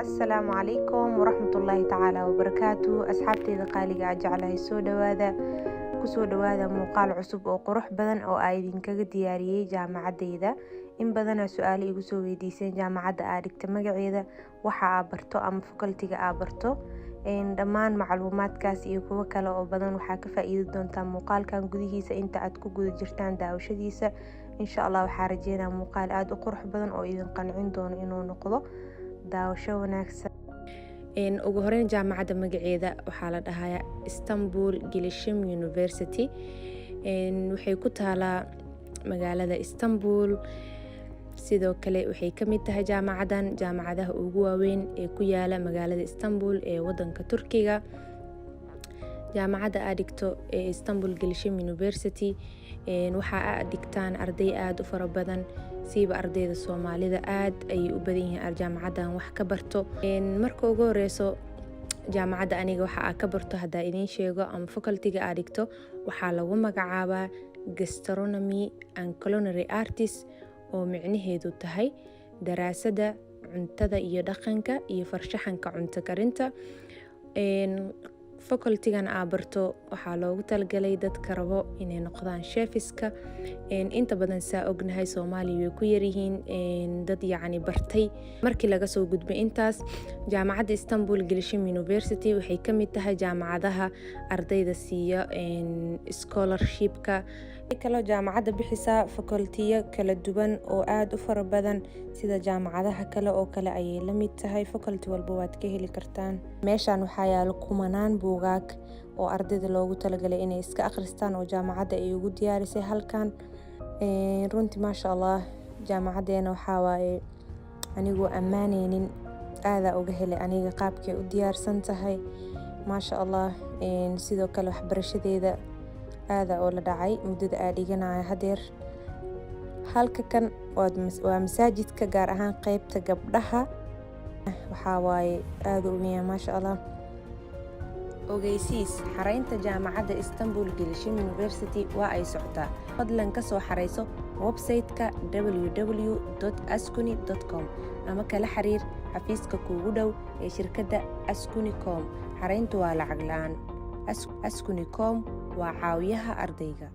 Asalaamu calaykum waraxmatullaahi tacaala wabarakaatu. Asxaabteyda qaaliga a jeclahay, soo dhawaada, kusoo dhawaada muuqaal cusub oo qurux badan oo aa idinkaga diyaariyey jaamacadeyda. In badanaa su-aalo igu soo weydiiseen jaamacadda aa dhigta magaceeda, waxa aa barto ama facultyga aa barto. Dhammaan macluumaadkaas iyo kuwo kale oo badan waxaa ka faa-iidi doontaa muuqaalkan gudihiisa inta aad ku guda jirtaan daawashadiisa, insha Allah. Waxaa rajeynaa muuqaal aada u qurux badan oo idin qancin doono inuu noqdo. Daawasho wanaagsan. Ugu horeyn, jaamacadda magaceeda waxaa la dhahayaa Istanbul Gelişim University. Waxay ku taalaa magaalada Istanbul. Sidoo kale waxay kamid tahay jaamacaddan jaamacadaha ugu waaweyn ee ku yaala magaalada Istanbul ee wadanka Turkiga. Jaamacadda aa dhigto ee Istanbul Gelişim University waxa aa dhigtaan arday aada u fara badan, siiba ardayda Soomaalida aad ayay u badan yihiin jaamacaddan wax ka barto. Marka ugu horeyso, jaamacadda aniga waxa aa ka barto haddaa idiin sheego ama facultyga aa dhigto, waxaa lagu magacaabaa Gastronomy and Culinary Arts, oo micnaheedu tahay daraasadda cuntada iyo dhaqanka iyo farshaxanka cunto karinta. Facultygan aa barto waxaa loogu talagalay dadka rabo inay noqdaan chefska. Inta badan, saa ognahay, Soomaaliya way ku yaryihiin dad yacni bartay. Markii laga soo gudbay intaas, jaamacadda Istanbul Gelişim University waxay kamid tahay jaamacadaha ardayda siiya scholarshipka. Kaloo jaamacadda bixisaa facultiyo kala duwan oo aada u fara badan. Sida jaamacadaha kale oo kale ayay la mid tahay, faculty walba waad ka heli kartaan. Meeshan waxaa yaalo kumanaan buugaag oo ardayda loogu talagalay inay iska akhristaan oo jaamacadda ay ugu diyaarisay halkan. Runtii, maasha Allah, jaamacadeena waxaa waaye anigoo ammaaneynin, aadaa uga helay aniga qaabkay u diyaarsan tahay, maasha Allah. Sidoo kale waxbarashadeeda aadaa oo la dhacay muddada aa dhiganayo hadeer. Halka kan waa masaajidka, gaar ahaan qeybta gabdhaha. Waxaa waaye aada u weyn, maasha Allah. Ogeysiis: xareynta jaamacadda Istanbul Gelişim University waa ay socotaa. Fadlan kasoo xareyso website-ka www.askuni.com ama kala xiriir xafiiska kuugu dhow ee shirkadda Askunicom. Xareyntu waa lacag la-aan. Askunicom waa caawiyaha ardayga.